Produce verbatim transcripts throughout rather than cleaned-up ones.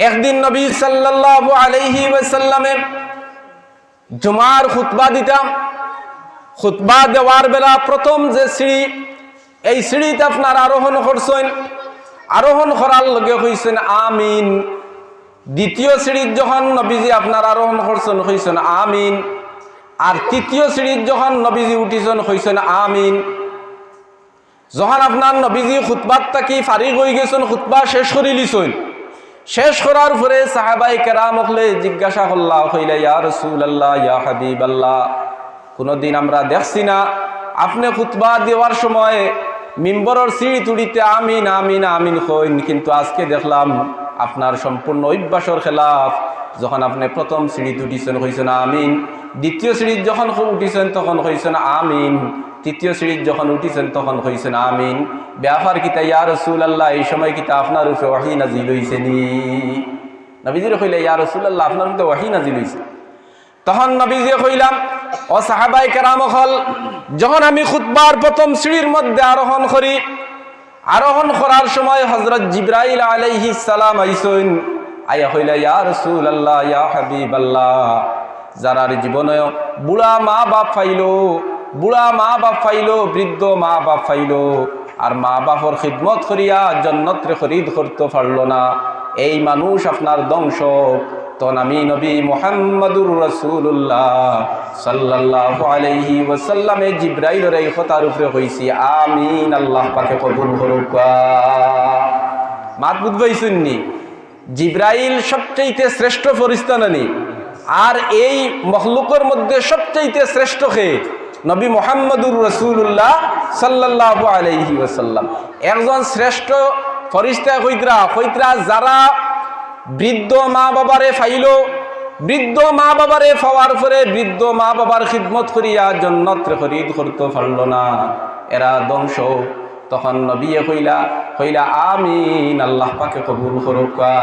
একদিন নবী সাল্লাল্লাহু আলাইহি ওয়াসাল্লামে জুমার খুতবা দিতা। খুতবা দেওয়ার বেলা প্রথম যে সিঁড়ি, এই সিঁড়িত আপনার আরোহণ করছইন, আরোহণ করার লগে কইছইন আমিন। দ্বিতীয় সিঁড়িত যখন নবীজি আপনার আরোহণ করছইন, কইছইন আমিন। আর তৃতীয় সিঁড়িত যখন নবীজি উঠিছইন, কইছইন আমিন। যখন আপনার নবীজি খুতবাত থাকি ফারিগ অইগেছইন, খুতবা শেষ করিলিছইন, শেষ করার পরে সাহাবায়ে কেরাম অকলে জিজ্ঞাসা করলা, কইলা, "ইয়া রাসূলুল্লাহ, ইয়া হাবিবাল্লাহ, কুনুদিন আমরা দেখছি না আপনে খুতবা দেওয়ার সময় মিম্বরর সিঁড়িত উঠিতে আমিন, আমিন, আমিন কইন, কিন্তু আজকে দেখলাম আপনার সম্পূর্ণ অভ্যাসর খেলাফ। যখন আপনে প্রথম সিঁড়িত উঠিছইন, কইছইন আমিন, দ্বিতীয় সিঁড়িত যখন উঠিছইন, তখন কইছইন আমিন, তৃতীয় সিঁড়িত যখন উঠিছইন, তখন কইছইন আমিন। ব্যাপার কিতা ইয়া রাসূলুল্লাহ, এই সময় কিতা আপনার উপরে ওহী নাজিল অইছে নি?" নবীজিরে কইলা, "ইয়া রাসূলুল্লাহ, আপনার উপরে ওহী নাজিল অইছে।" তখন নবীজিয়ে কইলা, "ও সাহাবায়ে কেরাম অকল, যখন আমি খুতবার প্রথম সিঁড়ির মধ্যে আরোহণ করি, আরোহণ করার সময় হযরত জিব্রাইল আলাইহিস সালাম আইছইন, আইয়া কইলা, ইয়া রাসূলুল্লাহ, ইয়া হাবিবাল্লাহ, যারার জীবনে বুড়া মা বাপ পাইলো, বুড়া মা বাপ পাইলো, বৃদ্ধ মা বাপ পাইলো, আর মা বাপর খিদমত করিয়া জন্নতরে খরিদ করতো পারলো না, এই মানুষ আপনার ধ্বংস।" তখন আমি নবী মুহাম্মাদুর রাসূলুল্লাহ সাল্লাল্লাহু আলাইহি ওয়াসাল্লামে জিব্রাইলর এই কথার উপরে কইছি, "আমিন, আল্লাহ পাকে কবুল করুক্কা।" মাত বুঝবাইছইন নি? জিব্রাইল সবচাইতে শ্রেষ্ঠ ফেরেশতা নানি? আর এই মখলুকর মধ্যে সবচাইতে শ্রেষ্ঠ কে? নবী মুহাম্মাদুর রাসূলুল্লাহ সাল্লাল্লাহু আলাইহি ওয়াসাল্লাম। একজন শ্রেষ্ঠ ফেরেশতা কইতরা, কইতরা যারা বৃদ্ধ মা বাবারে পাইলো, বৃদ্ধ মা বাবারে পাওয়ার পরে বৃদ্ধ মা বাবার খিদমত করিয়া জন্নতরে খরিদ করতো পারলো না, এরা ধ্বংস। তখন নবীয়ে কইলা, কইলা, "আমিন, আল্লাহ পাকে কবুল করুক্কা।"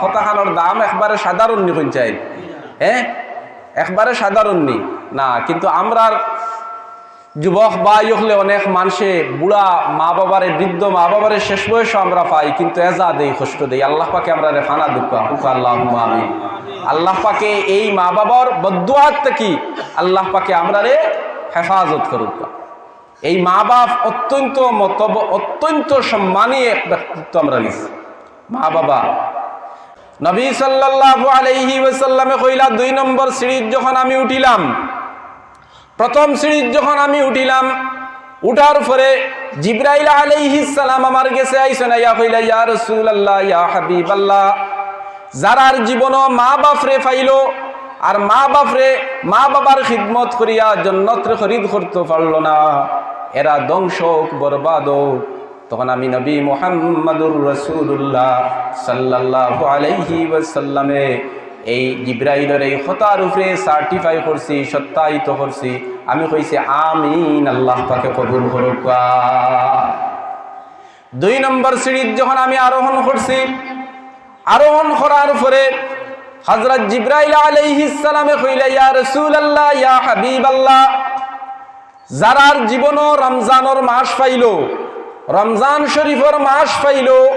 কথাখানর দাম একবারে সাধারণ নি কইন চাই, হ্যাঁ, একবারে সাধারণ নি না, কিন্তু আমরার যুবক ভাই অকলে অনেক মানষে বুড়া মা বাবারে, বৃদ্ধ মা বাবারে শেষ বয়সো আমরা পাই, কিন্তু এজা দেই, কষ্ট দেই। আল্লাহ পাকে আমরারে ফানা দেউক্কা, কউক্কা আল্লাহুম্মা আমিন। আল্লাহ পাকে এই মা বাবার বদদুয়াত থাকি আল্লাহ পাকে আমরারে হেফাজত করুক্কা। এই মা বাপ অত্যন্ত মতব-, অত্যন্ত সম্মানী এক ব্যক্তিত্ব আমরা নিছি, মা বাবা। নবী সাল্লাল্লাহু আলাইহি ওয়াসাল্লামে কইলা, দুই নম্বর সিঁড়িত যখন আমি উঠিলাম, প্রথম সিঁড়িত যখন আমি উঠিলাম, উঠার পরে জিব্রাইল আলাইহিস সালাম আমার গেছে আইছইন, আইয়া কইলা, ইয়া রাসূলুল্লাহ, ইয়া হাবিবাল্লাহ, যারার জীবনো মা বাপরে পাইলো, আর মা বাপরে, মা বাবার খিদমত করিয়া জন্নতরে খরিদ করতো পারলো না, এরা ধ্বংস অউক, বরবাদ অউক। তখন আমি নবী মুহাম্মাদুর রাসূলুল্লাহ সাল্লাল্লাহু আলাইহি ওয়াসাল্লামে এই জিব্রাইলর এই কথার উপরে certify করছি, সত্যায়িত করছি। আমি কইছি, "আমিন, আল্লাহ পাকে কবুল করুক্কা।" দুই নম্বর সিঁড়িত যখন আমি আরোহণ করছি, আরোহণ করার পরে হযরত জিব্রাইল আলাইহিস সালামে কইলা, ইয়া রাসূলুল্লাহ, ইয়া হাবিবাল্লাহ, যারার জীবনো রমজানর মাস পাইলো, রমজান শরীফর মাস পাইলো,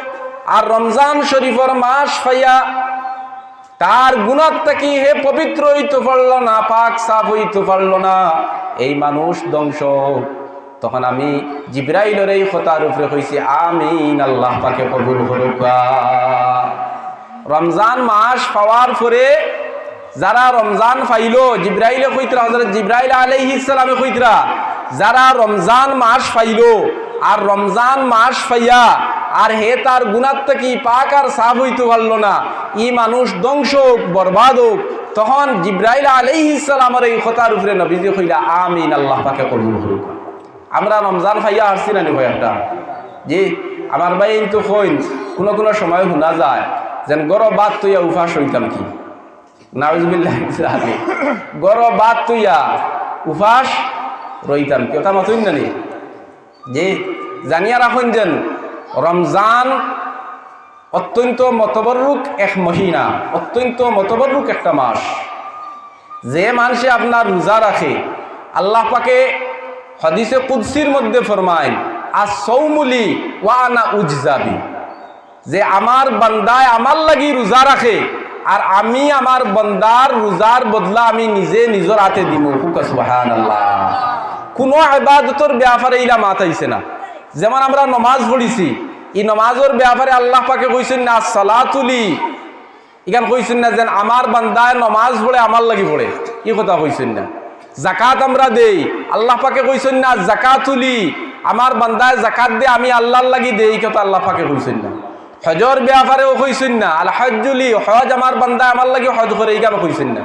আর রমজান শরীফর মাস পাইয়া তার গুনাহ থাকি হে পবিত্র অইতো পারলো না, পাক সাফ অইতো পারলো না, এই মানুষ ধ্বংস। তখন আমি জিব্রাইলর এই কথার উপরে কইছি, "আমিন, আল্লাহ পাকে কবুল করুক্কা।" রমজান মাস পাওয়ার পরে যারা রমজান পাইলো, জিব্রাইলে কইতরা, হযরত জিব্রাইল আলাইহিস সালামে কইতরা, যারা রমজান মাস পাইলো, আর রমজান মাস পাইয়া আর হে তার গুনাহ থাকি পাক আর সাফ অইতো পারলো না, ই মানুষ ধ্বংস অউক, বরবাদ অউক। তখন জিব্রাইল আলাইহিস সালামর এই কথার উপরে নবীজি কইলা, "আমিন, আল্লাহ পাকে কবুল করুক্কা।" আমরা রমজান পাইয়া হারছি না নি কয়েকটা? জি, আমার ভাইয়াইন্তে কইন, কুনু কুনু সময় হুনা যায় যেন ঘরো ভাত থইয়া উপাস রইতাম কি? নাউজুবিল্লাহ। ঘরো ভাত থইয়া উপাস রইতাম কি? ওটা মাতইন না নি? জি, জানিয়া রাখইন যেন রমজান অত্যন্ত মতবরুক এক মহিনা, অত্যন্ত মতবরুক একটা মাস। যে মানষে আপনার রোজা রাখে, আল্লাহ পাকে হাদিসে কুদসির মধ্যে ফরমাইন, "আস-সাওমু লি ওয়া আনা উজজা বি।" যে আমার বান্দায় আমার লাগি রোজা রাখে, আর আমি আমার বান্দার রোজার বদলা আমি নিজে নিজর আতে দিমু। কউক্কা সুবহানাল্লাহ। কুনু ইবাদতর বেয়াপারে ইলা মাত আইছে না। যেমন আমরা নমাজ পড়িছি, ই নমাজর বেয়াপারে আল্লাহ পাকে কইছইন না, "আস-সালাতু লি", ইখান কইছইন না যেন আমার বান্দায় নমাজ পড়ে আমার লাগি পড়ে, ই কথা কইছইন না। জাকাত আমরা দেই, আল্লাহ পাকে কইছইন না, "আস-জাকাতু লি", আমার বান্দায় জাকাত দে, আমি আল্লাহর লাগি দেই, ই কথা আল্লাহ পাকে কইছইন না। হজর বেয়াপারেও কইছইন না, "আল-হাজ্জু লি", হজ আমার বান্দায় আমার লাগি হজ করে, ইখান কইছইন না।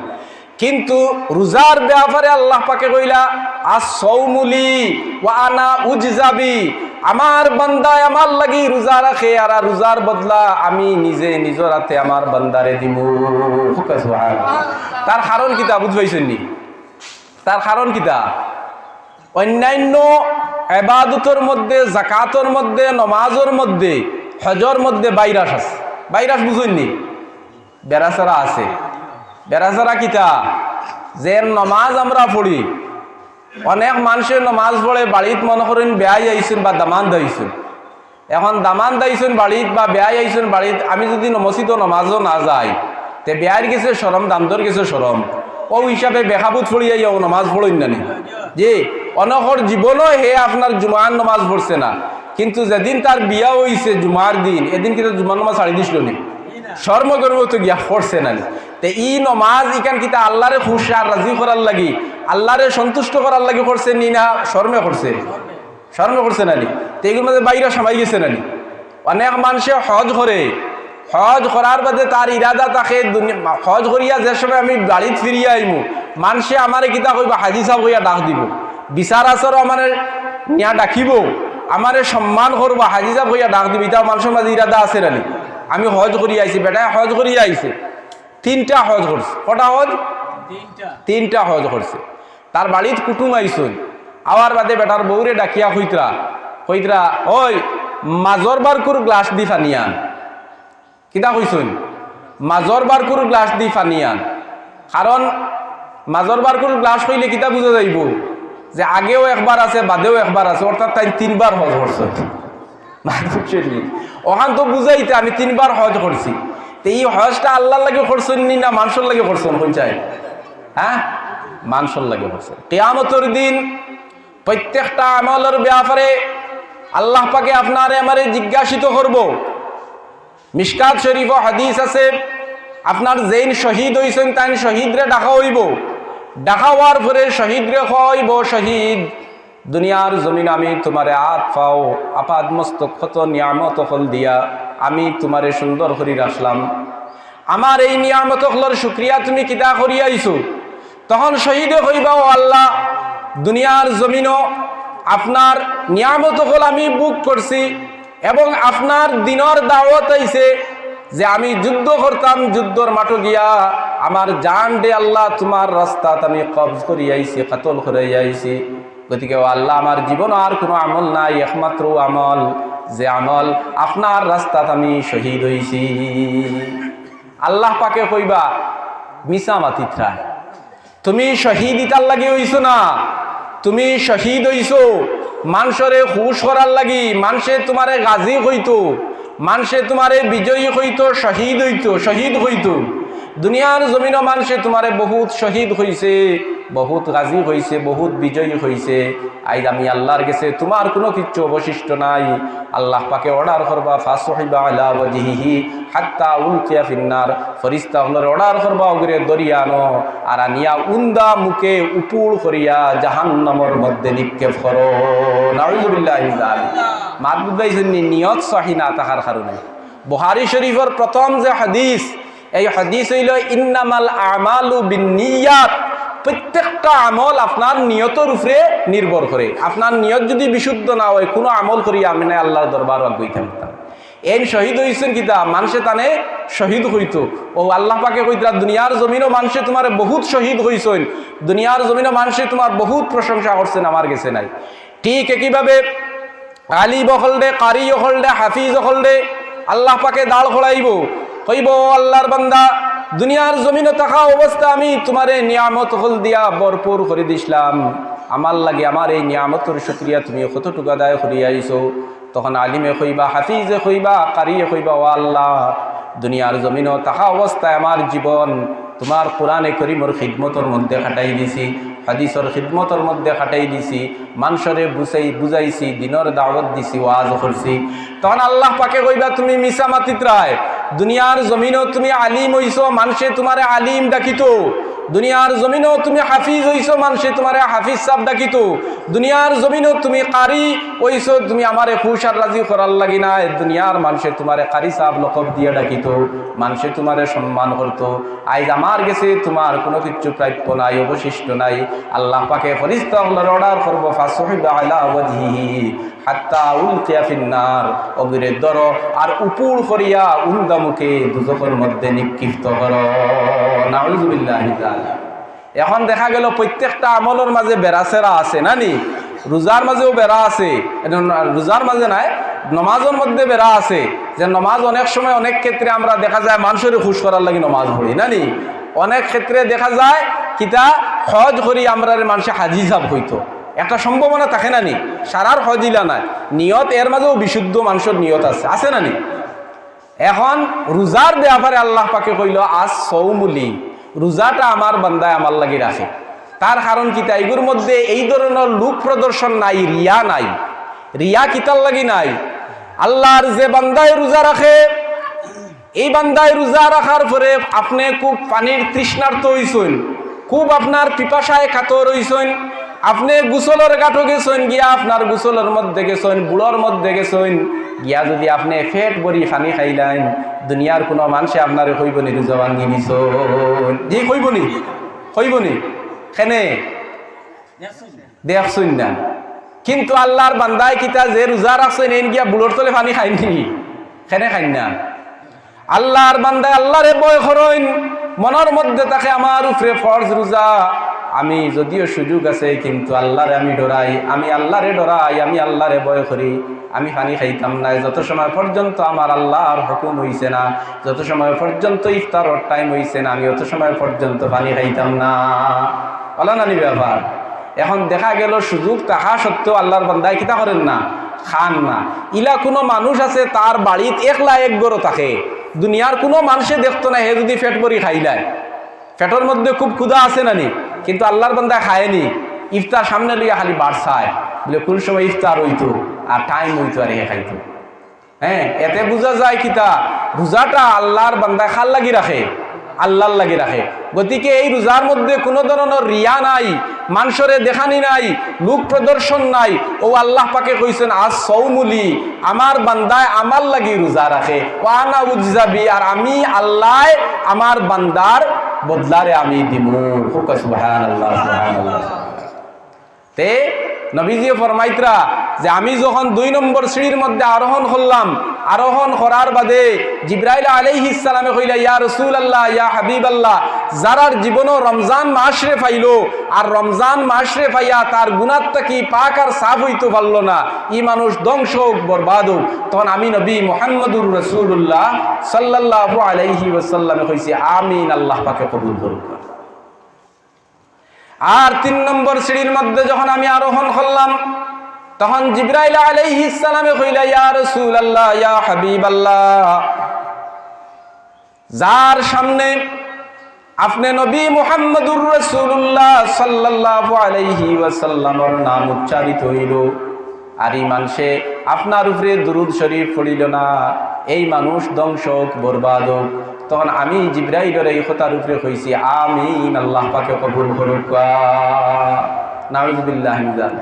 কিন্তু রোজার বেয়াপারে আল্লাহ পাকে কইলা, "আস-সাওমু লি ওয়া আনা উজজা বিহি", আমার বান্দায় আমার লাগি রোজা রাখে, আর রোজার বদলা আমি নিজে নিজর আতে আমার বান্দারে দিমু। কউক্কা সুবহানাল্লাহ। তার কারণ কিতা বুঝ পাইছইন নি? তার কারণ কিতা? অন্যান্য ইবাদতর মধ্যে, জাকাতর মধ্যে, নমাজর মধ্যে, হজর মধ্যে ভাইরাস আছে। ভাইরাস বুঝইন নি? বেড়াছেড়া আছে। বেড়াছেড়া কিতা? যে নমাজ আমরা পড়ি, অনেক মানষে নমাজ পড়ে, বাড়িত মনো করইন বেয়াই আইছইন বা দামান্দ আইছইন। এখন দামান্দ আইছইন বাড়িত বা বেয়াই আইছইন বাড়িত, আমি যুদি মসজিদো নমাজো না যাই, তে বেয়াইর গেছে শরম, দামান্দর গেছে শরম। অউ হিসাবে বেকাবুত পড়িয়া ইয়া অউ নমাজ পড়ইন না নি? জি, অনকর জীবনও হে আপনার জুমার নমাজ পড়ছে না, কিন্তু যেদিন তার বিয়া অইছে জুমার দিন, এদিন কিন্তু জুমার নমাজ ছাড়ি দিছিল নি? শরমে গর্বে তো গিয়া পড়ছে না নি? তে ই নমাজ ইখান কিতা আল্লাহরে খুশ আর রাজি করার লাগি, আল্লাহরে সন্তুষ্ট করার লাগি করছে নি না শরমে করছে? শরমে করছে না নি? তে ইগুর মাঝে ভাইরাস হামাই গেছে না নি? অনেক মানষে হজ করে, হজ করার বাদে তার ইরাদা থাকে দুনি-, হজ করিয়া যে সময় আমি বাড়িত ফিরিয়া আইমু, মানষে আমারে কিতা কইবা, "হাজি সাব" কইয়া ডাক দিবো, বিচার আছরো আমারে নিয়া ডাকিবো, আমারে সম্মান করবা, "হাজি সাব" কইয়া ডাক দিবো, ইতা মানষর মাঝে ইরাদা আছে না নি? আমি হজ করিয়া আইছি, বেটায় হজ করিয়া আইছে, তিনটা হজ করছে। কটা হজ? তিনটা। তিনটা হজ করছে। তার বাড়িত কুটুম আইছইন, আওয়ার বাদে বেটার বউরে ডাকিয়া কইতরা, কইতরা, "ওই, মাজর বারকুর গ্লাস দি পানি আন।" কিতা কইছইন? "মাজর বারকুর গ্লাস দি পানি আন।" কারণ মাজর বারকুর গ্লাস কইলে কিতা বুঝা যাইবো? যে আগেও একবার আছে, বাদেও একবার আছে, অর্থাৎ তাইন তিনবার হজ করছইন। মাত বুঝছইন নি? অখান তো বুঝাইতা আমি তিনবার হজ করছি। তে ই হজটা আল্লাহর লাগি করছইন নি না মানষর লাগি করছইন? কইন চাই, হ্যাঁ? মানষর লাগি করছইন। কিয়ামতর দিন প্রত্যেকটা আমলর বেয়াপারে আল্লাহ পাকে আপনারে আমারে জিজ্ঞাসিত করবো। মিশকাত শরীফো হাদিস আছে, আপনার যেইন শহীদ অইছইন, তাইন শহীদরে ডাকা অইবো। ডাকা অওয়ার পরে শহীদরে কওয়া অইবো, "শহীদ, দুনিয়ার জমিন আমি তুমারে আত পাও, আপাদ মস্তক কত নিয়ামত অকল দিয়া আমি তুমারে সুন্দর করি রাখলাম। আমার এই নিয়ামত অকলর শুকরিয়া তুমি কিতা করি আইছো?" তখন শহীদে কইবা, "ও আল্লাহ, দুনিয়ার জমিনো আপনার নিয়ামত অকল আমি ভোগ করছি এবং আপনার দিনর দাওয়াত আইছে যে আমি যুদ্ধ করতাম, যুদ্ধর মাঠো গিয়া আমার জানরে আল্লাহ তুমার রাস্তাত আমি কবজ করি আইছি, কতল করি আইছি। গতিকে ও আল্লাহ, আমার জীবনো আর কুনু আমল নাই, একমাত্র আমল, যে আমল আপনার রাস্তাত আমি শহীদ অইছি।" আল্লাহ পাকে কইবা, "মিছা মাতিতরায়।" তুমি শহীদ ইতার লাগি অইছো না, তুমি শহীদ অইছো মানষরে খুশ করার লাগি। মানষে তুমারে গাজী কইতো, মানষে তুমারে বিজয়ী কইতো, শহীদ অইতো, শহীদ কইতো। দুনিয়ার জমিনো মানষে তুমারে বহুত শহীদ কইছে, বহুত গাজী কইছে, বহুত বিজয়ী কইছে। আইজ আমি আল্লাহর গেছে তুমার কুনু কিচ্ছু অবশিষ্ট নাই। আল্লাহ পাকে order করবা, "ফাসুহিবা আলা ওয়াজহিহি হাত্তা উলকিয়া ফিন্নার।" ফিরিস্তা অকলরে order করবা, "অগুরে ধরিয়া আনো, আর আনিয়া উন্দা মুখে উপুড় করিয়া জাহান্নামর মধ্যে নিক্ষেপ করো।" নাউজুবিল্লাহি মিন যালিক। মাত বুঝাইছইন নি? নিয়ত সহি না থাকার কারণে। বুখারী শরীফর প্রথম যে হাদিস, এই হাদিস অইলো, "ইন্নামাল আমালু বিন্নিয়াত।" প্রত্যেকটা আমল আপনার নিয়তর উপরে নির্ভর করে। আপনার নিয়ত যুদি বিশুদ্ধ না অয়, কুনু আমল করি আমি না আল্লাহর দরবারো আগুইতাম পারতাম। এইন শহীদ অইছইন কিতা? মানষে তানে শহীদ কইতো। ও আল্লাহ পাকে কইতরা, "দুনিয়ার জমিনো মানষে তুমারে বহুত শহীদ কইছইন, দুনিয়ার জমিনো মানষে তুমার বহুত প্রশংসা করছইন, আমার গেছে নাই।" ঠিক একইভাবে আলিম অকলরে, কারি অকলরে, হাফিজ অকলরে আল্লাহ পাকে দাঁড় করাইবো, কইবো, "ও আল্লাহর বান্দা, দুনিয়ার জমিনো থাকা অবস্থা আমি তুমারে নিয়ামত অকল দিয়া ভরপুর করি দিছলাম, আমার লাগি আমার এই নিয়ামতর শুকরিয়া তুমি কতটুকু আদায় করি আইছো?" তখন আলিমে কইবা, হাফিজে কইবা, কারিয়ে কইবা, "ও আল্লাহ, দুনিয়ার জমিনো থাকা অবস্থায় আমার জীবন তুমার কোরআনে করিমর খিদমতর মধ্যে কাটাই দিছি, হাদিসর খিদমতর মধ্যে কাটাই দিছি, মানষরে বুঝাই-, বুঝাইছি, দিনর দাওয়াত দিছি, ওয়াজ করছি।" তখন আল্লাহ পাকে কইবা, "তুমি মিছা মাতিত্রায়, দুনিয়ার জমিনো তুমি আলিম অইছো, মানষে তুমারে আলিম ডাকিতো, দুনিয়ার জমিনো তুমি হাফিজ অইছো, মানষে তুমারে হাফিজ সাব ডাকিতো, দুনিয়ার জমিনো তুমি কারি অইছো, তুমি আমারে খুশ আর রাজি করার লাগি নায়, দুনিয়ার মানষে তুমারে কারি সাব লকব দিয়া ডাকিতো, মানষে তুমারে সম্মান করতো। আইজ আমার গেছে তুমার কুনু কিচ্ছু প্রাপ্য নাই, অবশিষ্ট নাই।" আল্লাহ পাকে ফিরিস্তা অকলরে অর্ডার করবো, "ফাসুহিবা আলা ওয়াজহিহি হাত্তা উলকিয়া ফিন্নার", অগুরে ধরো আর উপুড় করিয়া উন্দা মুখে দুজখর মধ্যে নিক্ষিপ্ত করো। নাউজুবিল্লাহি যালিক। এখন দেখা গেল প্রত্যেকটা আমলর মাঝে বেড়াছেড়া আছে, না নি? রোজার মাঝেও বেড়া আছে, এটা ন-, রোজার মাঝে নায়, নমাজর মধ্যে বেড়া আছে, যে নমাজ অনেক সময় অনেক ক্ষেত্রে আমরা দেখা যায় মানষরে খুশ করার লাগি নমাজ পড়ি, না নি? অনেক ক্ষেত্রে দেখা যায় কিতা হজ করি আমরারে মানষে হাজি সাব কইতো, একটা সম্ভাবনা থাকে না নি? সারার হজ ইলা নায়, নিয়ত এর মাঝেও বিশুদ্ধ মানষর নিয়ত আছে, আছে না নি? এখন রোজার ব্যাপারে আল্লাহ পাকে কইলো, "আস সৌমুলি", রোজাটা আমার বান্দায় আমার লাগি রাখে। তার কারণ কিতা? ইগুর মধ্যে এই ধরনর লোক প্রদর্শন নাই, রিয়া নাই। রিয়া কিতার লাগি নাই? আল্লাহর যে বান্দায় রোজা রাখে, এই বান্দায় রোজা রাখার পরে আপনে খুব পানির তৃষ্ণার্ত অইছইন, খুব আপনার পিপাসায় কাতর অইছইন, আপনে গোসলর ঘাটো গেছইন, গিয়া আপনার গোসলর মধ্যে গেছইন, বুড়র মধ্যে গেছইন, গিয়া যুদি আপনে পেট ভরি পানি খাইলাইন, দুনিয়ার কুনু মানষে আপনারে কইবো নি রোজা ভাঙ্গি দিছইন? জি, কইবো নি? কইবো নি? কেনে? দেখছইন না। কিন্তু আল্লাহর বান্দায় কিতা যে রোজা রাখছইন, এইন গিয়া বুড়র তলে পানি খাইন নি? কেনে খাইন না? আল্লাহর বান্দায় আল্লাহরে ভয় করইন, মনর মধ্যে থাকে, "আমার উপরে ফরজ রোজা, আমি যদিও সুযোগ আছে, কিন্তু আল্লাহরে আমি ডরাই, আমি আল্লাহরে ডরাই, আমি আল্লাহরে ভয় করি, আমি পানি খাইতাম নায়, যত সময় পর্যন্ত আমার আল্লাহর হুকুম অইছে না, যত সময় পর্যন্ত ইফতারর টাইম অইছে না, আমি অত সময় পর্যন্ত পানি খাইতাম না।" অলা না নি ব্যাপার? এখন দেখা গেল সুযোগ থাকা সত্ত্বেও আল্লাহর বান্দায় কিতা করেন না, খান না। ইলা কুনু মানুষ আছে, তার বাড়িত একলা এক ঘরো থাকে, দুনিয়ার কুনু মানষে দেখতো না, হে যুদি পেট ভরি খাইলায়, পেটর মধ্যে খুব ক্ষুধা আছে না নি, কিন্তু আল্লাহর বান্দায় খায়নি, ইফতার সামনে লইয়া খালি বার চায়, বলে কুন সময় ইফতার অইতো আর টাইম অইতো আর হে খাইতো। হ্যাঁ, এতে বুঝা যায় কিতা, রোজাটা আল্লাহর বান্দায় কার লাগি রাখে? আল্লাহর লাগি রাখে। গতিকে এই রোজার মধ্যে কুনু ধরনর রিয়া নাই, মানষরে দেখানি নাই, লোক প্রদর্শন নাই। অউ আল্লাহ পাকে কইছইন, "আস সৌমুলি", আমার বান্দায় আমার লাগি রোজা রাখে, "ওয়া আনা উজজা বিহি", আর আমি আল্লায় আমার বান্দার বদলারে আমি দিমু। কউক্কা সুবহানাল্লাহ, সুবহানাল্লাহ। তে নবীজিয়ে ফরমাইতরা যে আমি যখন দুই নম্বর সিঁড়ির মধ্যে আরোহণ করলাম, আরোহণ করার বাদে জিব্রাইল আলাইহিস সালামে কইলা, "ইয়া রাসূলুল্লাহ, ইয়া হাবিবাল্লাহ, যারার জীবনো রমজান মাসরে পাইলো আর রমজান মাসরে পাইয়া তার গুনাহ থাকি পাক আর সাফ অইতো পারলো না, ই মানুষ ধ্বংস অউক, বরবাদ অউক।" তখন আমি নবী মুহাম্মদুর রাসূলুল্লাহ সাল্লাল্লাহু আলাইহি ওয়াসাল্লামে কইছি, "আমিন, আল্লাহ পাকে কবুল করুক।" আর তিন নম্বর সিঁড়ির মধ্যে যখন আমি আরোহণ করলাম, তখন জিব্রাইল আলাইহিস সালামে কইলা, "ইয়া রাসূলুল্লাহ, ইয়া হাবিবাল্লাহ, যার সামনে আপনে নবী মুহাম্মদুর রাসূলুল্লাহ সাল্লাল্লাহু আলাইহি ওয়াসাল্লামর নাম উচ্চারিত অইলো, আর ই মানষে আপনার উপরে দুরূদ শরীফ পড়িলো না, এই মানুষ ধ্বংস অউক, বরবাদ অউক।" তখন আমি জিব্রাইলর এই কথার উপরে কইছি, "আমিন, আল্লাহ পাকে কবুল করুক।" নাউজুবিল্লাহ মিন যালিক।